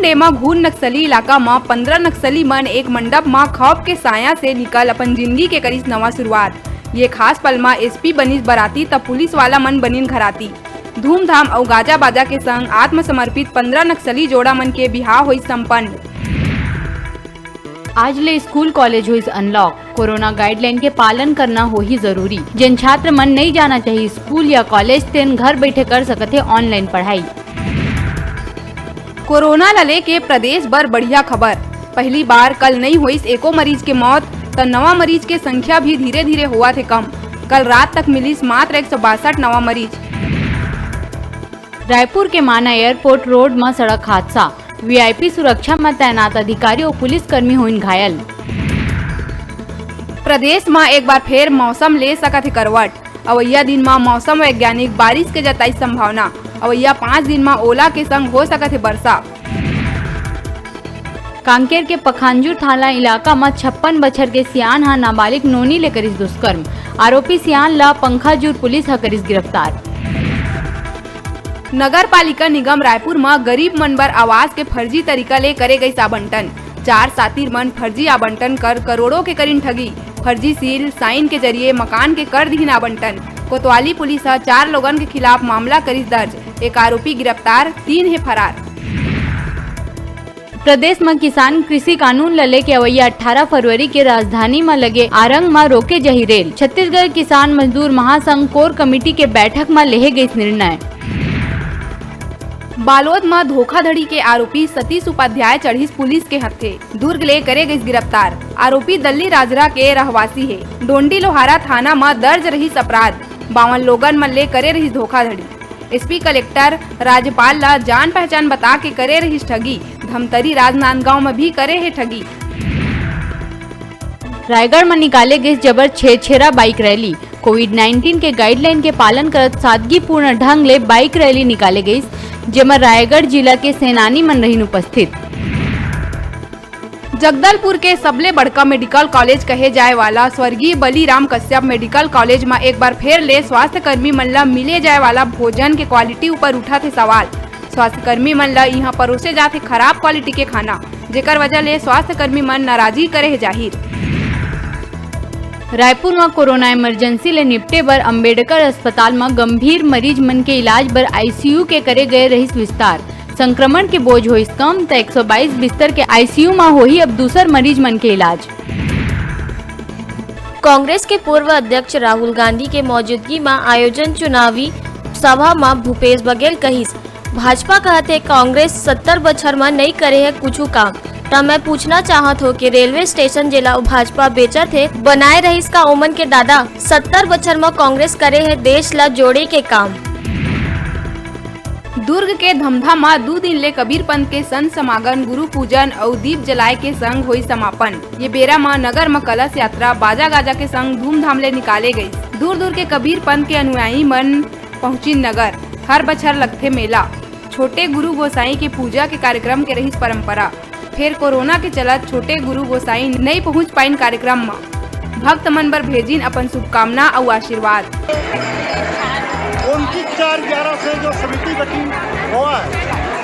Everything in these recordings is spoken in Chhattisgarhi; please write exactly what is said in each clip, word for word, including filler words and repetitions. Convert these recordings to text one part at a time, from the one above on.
तेमा घूर नक्सली इलाका म पंद्रह नक्सली मन एक मंडप म खौफ के साया से निकल अपन जिंदगी के करिस नवा शुरुआत। ये खास पल म एसपी बनिस बराती, त पुलिस वाला मन बनिन घराती। धूमधाम अउ गाजा बाजा के संग आत्मसमर्पित पंद्रह नक्सली जोड़ा मन के बिहाव होइस संपन्न। आज ले स्कूल कॉलेज होइस अनलॉक, कोरोना गाइडलाइन के पालन करना होही जरूरी। जेन छात्र मन नइ जाना चाही स्कूल या कॉलेज, तेन घर बइठे कर सकत हे ऑनलाइन पढ़ाई। कोरोना ल लेके प्रदेश बर बढ़िया खबर, पहली बार कल नइ होइस एको मरीज के मौत, त नवा मरीज के संख्या भी धीरे-धीरे होवत हे कम। कल रात तक मिलिस मात्र एक सौ बासठ नवा मरीज। रायपुर के माना एयरपोर्ट रोड म सड़क हादसा, वीआईपी सुरक्षा म तैनात अधिकारी अउ पुलिसकर्मी होइन घायल। प्रदेश म एक बार फेर मौसम ले सकत हे करवट, अवइया दिन म मौसम वैज्ञानिक बारिश के जताइस संभावना, अवइया पाँच दिन म ओला के संग हो सकत हे बरसा। कांकेर के पखांजूर थाना इलाका म छप्पन बछर के सियान ह नाबालिग नोनी ले करिस दुष्कर्म। आरोपी सियान ल पंखाजूर पुलिस ह करिस गिरफ्तार। नगर पालिका निगम रायपुर म गरीब मन बर आवास के फर्जी तरीका ले करे गइस आवंटन। चार सातिर मन फर्जी आवंटन कर करोड़ों के करिन ठगी। फर्जी सील, साइन के जरिए मकान के कर दिहिन आवंटन। कोतवाली पुलिस ह चार लोगन के खिलाफ मामला करिस दर्ज। एक आरोपी गिरफ्तार, तीन हे फरार। प्रदेश म किसान कृषि कानून ल लेके अवइया अट्ठारह फरवरी के राजधानी म लगे आरंग म रोके जाही रेल। छत्तीसगढ़ किसान मजदूर महासंघ कोर कमेटी के बैठक म लेहे गइस निर्णय। बालोद म धोखाधड़ी के आरोपी सतीश उपाध्याय चढ़िस पुलिस के हत्थे, दुर्ग ले करे गइस गिरफ्तार। आरोपी दल्ली राजरा के रहवासी हे। डोंडी लोहारा थाना म दर्ज रहिस अपराध, बावन लोगन मन ले करे रहिस धोखाधड़ी। एसपी कलेक्टर, राज्यपाल ल जान पहचान बता के करे रहिस ठगी। धमतरी राजनांदगांव म भी करे हे ठगी। रायगढ़ म निकाले गिस जबर Chherchhera bike rally. Covid nineteen के गाइडलाइन के पालन करत सादगीपूर्ण ढंग ले बाइक रैली निकाले गइस, जेमा रायगढ़ जिला के सेनानी मन रहिन उपस्थित। जगदलपुर के सबले बड़का मेडिकल कॉलेज कहे जाए वाला स्वर्गीय बलिराम कश्यप मेडिकल कॉलेज म एक बार फेर ले स्वास्थ्य कर्मी मन ल मिले जाए वाला भोजन के क्वालिटी ऊपर उठत हे सवाल। स्वास्थ्य कर्मी मन ल इहां परोसे जाथे खराब क्वालिटी के खाना, जेकर वजह ले स्वास्थ्य कर्मी मन नाराजगी करे हे जाहिर। रायपुर म कोरोना इमरजेंसी ले निपटे बर अंबेडकर अस्पताल म गंभीर मरीज मन के इलाज बर आईसीयू के करे गए रहिस विस्तार। संक्रमण के बोझ होइस कम, त एक सौ बाईस बिस्तर के आईसीयू म होही अब दूसर मरीज मन के इलाज। कांग्रेस के पूर्व अध्यक्ष राहुल गांधी के मौजूदगी म आयोजन चुनावी सभा म भूपेश बघेल कहिस, भाजपा कहत हे कांग्रेस सत्तर बछर म नइ करे हे कुछु काम, त मैं पूछना चाहत हों कि रेलवे स्टेशन जेला भाजपा बेचत हे, बनाए रहिस का ओमन के दादा? सत्तर बछर म कांग्रेस करे हे देश ला जोड़े के काम। दुर्ग के धमधा म दू दिन ले कबीर पंथ के संत समागम, गुरु पूजन अउ दीप जलाए के संग होई समापन। ये बेरा म नगर म कलश यात्रा बाजा गाजा के संग धूमधाम ले निकाले गई। दूर दूर के कबीर पंथ के अनुयायी मन पहुंचिन नगर। हर बछर लगथे मेला। छोटे गुरु गोसाई के पूजा के कार्यक्रम के रहिस परंपरा। फेर कोरोना के चलत छोटे गुरु गोसाई नइ पहुंच पाइन कार्यक्रम म। भक्त मन बर भेजिन अपन शुभकामना अउ आशीर्वाद। उनतीस चार ग्यारह से जो समिति गठित हुआ है,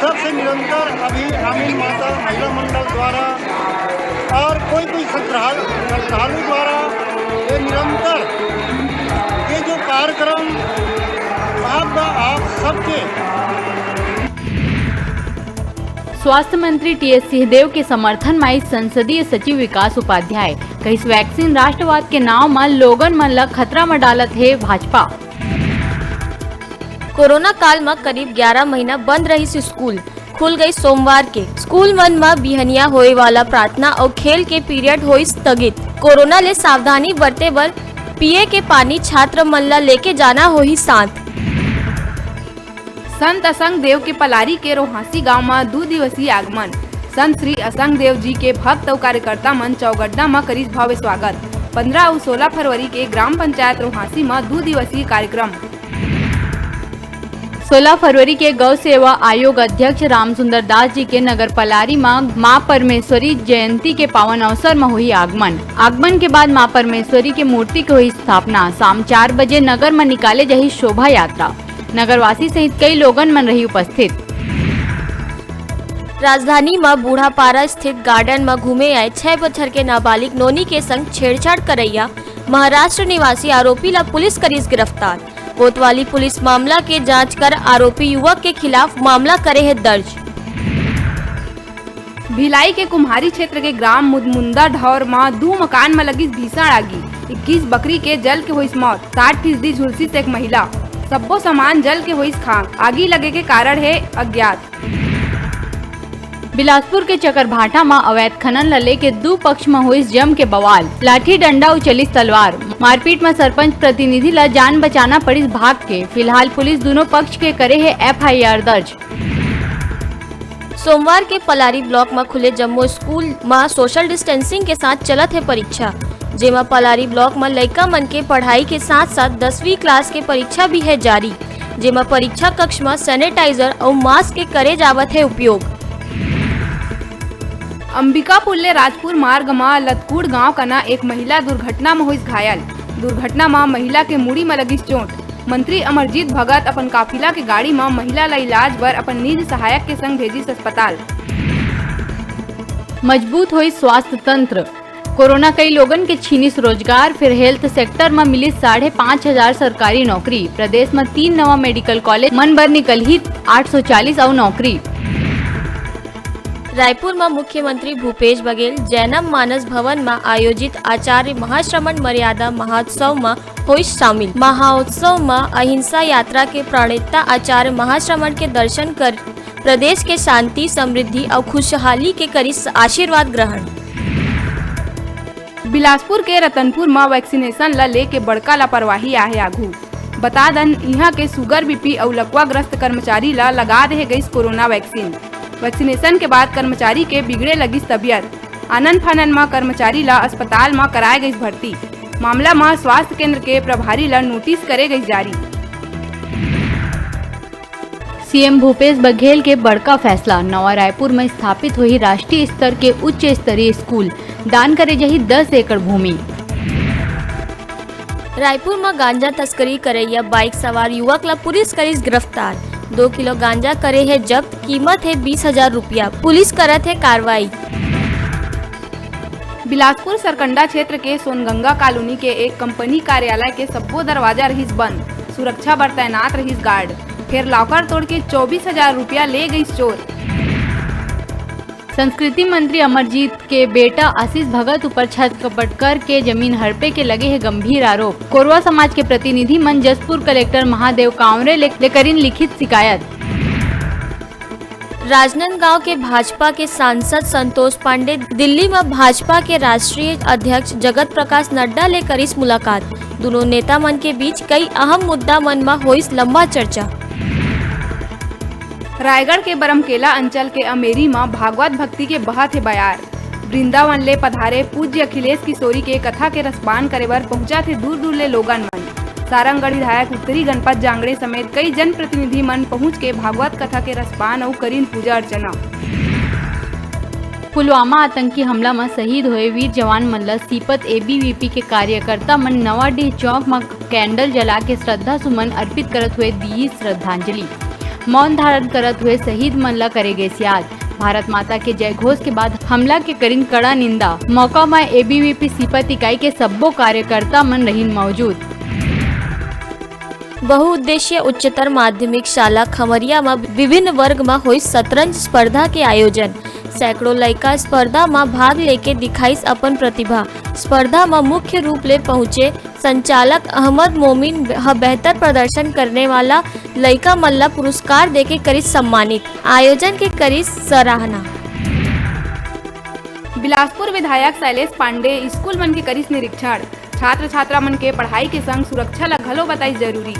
तब से निरंतर अभी आमिन माता महिला मंडल द्वारा और कोई कोई श्रद्धाल-, श्रद्धालु द्वारा ये निरंतर ये जो कार्यक्रम आप, आप सबके स्वास्थ्य मंत्री टीएस सिंहदेव के समर्थन म आइस संसदीय सचिव विकास उपाध्याय। कहिस, वैक्सीन राष्ट्रवाद के नाव म लोगन मन ल खतरा म डालत हे भाजपा। कोरोना काल म करीब ग्यारह महीना बंद रहिस स्कूल, खुल गई सोमवार के। स्कूल मन म बिहनिया होए वाला प्रार्थना अउ खेल के पीरियड होइस स्थगित। कोरोना ले सावधानी बरते बर पिए के पानी छात्र मन ल लेके जाना होही साथ। संत असंग देव के पलारी के रोहासी गांव म दू दिवसीय आगमन। संत श्री असंग देव जी के भक्त अउ कार्यकर्ता मन चौगड्डा म करिस भव्य स्वागत। पंद्रह अउ सोलह फरवरी के ग्राम पंचायत रोहासी म दू दिवसीय कार्यक्रम। सोलह फरवरी के गौ सेवा आयोग अध्यक्ष रामसुंदर दास जी के नगर पलारी म मां परमेश्वरी जयंती के पावन अवसर म होही आगमन। आगमन के बाद मां परमेश्वरी के मूर्ति के होही स्थापना। शाम चार बजे नगर म निकाले जाही शोभा यात्रा। नगरवासी सहित कई लोगन मन रही उपस्थित। राजधानी म बूढ़ापारा स्थित गार्डन म घूमे आए छह बछर के नाबालिग नोनी के संग छेड़छाड़ करइया महाराष्ट्र निवासी आरोपी ला पुलिस करिस गिरफ्तार। कोतवाली पुलिस मामला के जांच कर आरोपी युवक के खिलाफ मामला करे हे दर्ज। भिलाई के कुम्हारी क्षेत्र के ग्राम मुदमुंदा ढौर म दू मकान म लगिस भीषण आगी, इक्कीस बकरी के जल के होइस मौत, साठ फीसदी झुलसिस एक महिला, सब्बो सामान जल के होइस खाक। आगी लगे के कारण हे अज्ञात। बिलासपुर के चकरभाटा म अवैध खनन ल लेके दू पक्ष म होइस जम के बवाल, लाठी डंडा अउ चलिस तलवार। मारपीट म सरपंच प्रतिनिधि ल जान बचाना पड़िस भाग के। फिलहाल पुलिस दूनों पक्ष के करे हे एफ आई आर दर्ज। सोमवार के पलारी ब्लॉक म खुले जम्मो स्कूल म सोशल डिस्टेंसिंग के साथ चलत हे परीक्षा, जेमा पलारी ब्लॉक म लइका मन के पढ़ाई के साथ-साथ दसवीं क्लास के परीक्षा भी हे जारी, जेमा परीक्षा कक्ष म सैनिटाइजर अउ मास्क के करे जावत हे उपयोग। अंबिकापुर ले राजपुर मार्ग म लतकुड़ गांव कना एक महिला दुर्घटना म होइस घायल। दुर्घटना म महिला के मुड़ी म लगिस चोट। मंत्री अमरजीत भगत अपन काफिला के गाड़ी म महिला ल इलाज बर अपन निज सहायक के संग भेजिस अस्पताल। मजबूत होइस स्वास्थ्य तंत्र। कोरोना कई लोगन के छीनिस रोजगार, फेर हेल्थ सेक्टर म मिलिस साढ़े पाँच हजार सरकारी नौकरी। प्रदेश म तीन नवा मेडिकल कॉलेज मन बर निकलही आठ सौ चालीस अउ नौकरी। रायपुर म मुख्यमंत्री भूपेश बघेल जैनम मानस भवन म आयोजित आचार्य महाश्रमण मर्यादा महोत्सव म होइस शामिल। महोत्सव म अहिंसा यात्रा के प्रणेता आचार्य महाश्रमण के दर्शन कर प्रदेश के शांति, समृद्धि अउ खुशहाली के करिस आशीर्वाद ग्रहण। बिलासपुर के रतनपुर म वैक्सीनेशन ल लेके बड़का लापरवाही आहे आघू। बता दन, इहां के सुगर, बीपी अउ लकवाग्रस्त कर्मचारी ल लगा देहे गइस कोरोना वैक्सीन। वैक्सीनेशन के बाद कर्मचारी के बिगड़े लगिस तबियत। आनन फानन म कर्मचारी ल अस्पताल म कराए गइस भर्ती। मामला म स्वास्थ्य केंद्र के प्रभारी ल नोटिस करे गइस जारी। सीएम भूपेश बघेल के बड़का फैसला, नवा रायपुर म स्थापित होही राष्ट्रीय स्तर के उच्च स्तरीय स्कूल, दान करे जाही दस एकड़ भूमि। रायपुर म गांजा तस्करी करइया बाइक सवार युवक ला पुलिस करिस गिरफ्तार। दो किलो गांजा करे हे जब्त, कीमत हे बीस हजार रुपया। पुलिस करत हे कार्रवाई। बिलासपुर सरकंडा क्षेत्र के सोनगंगा कॉलोनी के एक कंपनी कार्यालय के सब्बो दरवाजा रहिस बंद। सुरक्षा बर तैनात रहिस गार्ड। फेर लॉकर तोड़ के चौबीस हजार रुपया ले गइस चोर। संस्कृति मंत्री अमरजीत के बेटा आशीष भगत ऊपर छत कपट करके जमीन हड़पे के लगे हे गंभीर आरोप। कोरवा समाज के प्रतिनिधि मन जशपुर कलेक्टर महादेव कांवरे ले, ले करिन लिखित शिकायत। राजनांदगांव के भाजपा के सांसद संतोष पांडे दिल्ली म भाजपा के राष्ट्रीय अध्यक्ष जगत प्रकाश नड्डा ले करिस मुलाकात। दूनों नेता मन के बीच कई अहम मुद्दा मन म होइस लंबा चर्चा। रायगढ़ के बरमकेला अंचल के अमेरी म भागवत भक्ति के बहत हे बयार। वृंदावन ले पधारे पूज्य अखिलेश किशोरी के कथा के रसपान करे बर पहुंचत हे दूर-दूर ले लोगन मन। सारंगढ़ विधायक उत्तरी गणपत जांगड़े समेत कई जनप्रतिनिधि मन पहुंच के भागवत कथा के रसपान अउ करिन पूजा अर्चना। पुलवामा आतंकी हमला म शहीद होए वीर जवान मन ल सीपत एबीवीपी के कार्यकर्ता मन नवाडीह चौक म कैंडल जला के श्रद्धा सुमन अर्पित करत हुए दी श्रद्धांजलि। मौन धारण करत हुए शहीद मन ल करे गइस याद। भारत माता के जय घोष के बाद हमला के करिन कड़ा निंदा। मौका म एबीवीपी सीपत इकाई के सब्बो कार्यकर्ता मन रहिन मौजूद। बहुउद्देशीय उच्चतर माध्यमिक शाला खमरिया म विभिन्न वर्ग म होइस शतरंज स्पर्धा के आयोजन। सैकड़ों लइका स्पर्धा म भाग लेके दिखाइस अपन प्रतिभा। स्पर्धा म मुख्य रूप ले पहुंचे संचालक अहमद मोमिन ह बेहतर प्रदर्शन करने वाला लइका मन ल पुरस्कार देके करिस सम्मानित। आयोजन के करिस सराहना। बिलासपुर विधायक शैलेश पांडे स्कूल मन के करिस निरीक्षण। छात्र छात्रा मन के पढ़ाई के संग सुरक्षा ल घलो बताइस जरूरी।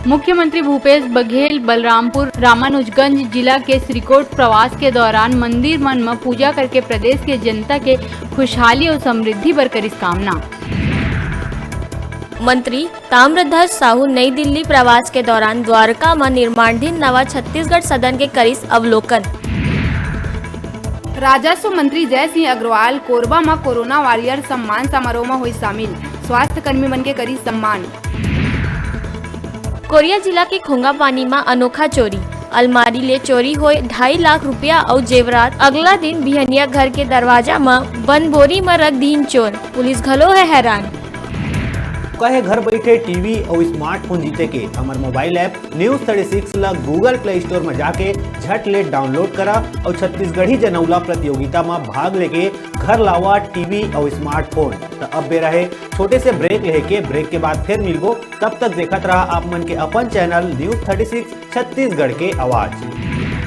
मुख्यमंत्री भूपेश बघेल बलरामपुर रामानुजगंज जिला के श्रीकोट प्रवास के दौरान मंदिर मन म पूजा करके प्रदेश के जनता के खुशहाली अउ समृद्धि बर करिस कामना। मंत्री ताम्रध्वज साहू नई दिल्ली प्रवास के दौरान द्वारका म निर्माणाधीन नवा छत्तीसगढ़ सदन के करिस अवलोकन। राजस्व मंत्री जय सिंह अग्रवाल कोरबा म कोरोना वॉरियर सम्मान समारोह म होइस शामिल, स्वास्थ्य कर्मी मन के करिस सम्मान। कोरिया जिला के खोंगापानी म अनोखा चोरी, अलमारी ले चोरी होए ढाई लाख रुपया अउ जेवरात। अगला दिन बिहनिया घर के दरवाजा म बंद बोरी म रख दीन चोर, पुलिस घलो है हैरान। कहे घर बैठे टीवी अउ स्मार्टफोन जीते के हमर mobile app news thirty six ला Google Play Store में जाके झट ले डाउनलोड करा अउ छत्तीसगढ़ी जनौला प्रतियोगिता में भाग लेके घर लावा टीवी अउ स्मार्टफोन। त अब बेरा हे छोटे से ब्रेक लेके, ब्रेक के बाद फिर मिलबो। तब तक देखत रहा आप मन के अपन channel news thirty six Chhattisgarh के आवाज।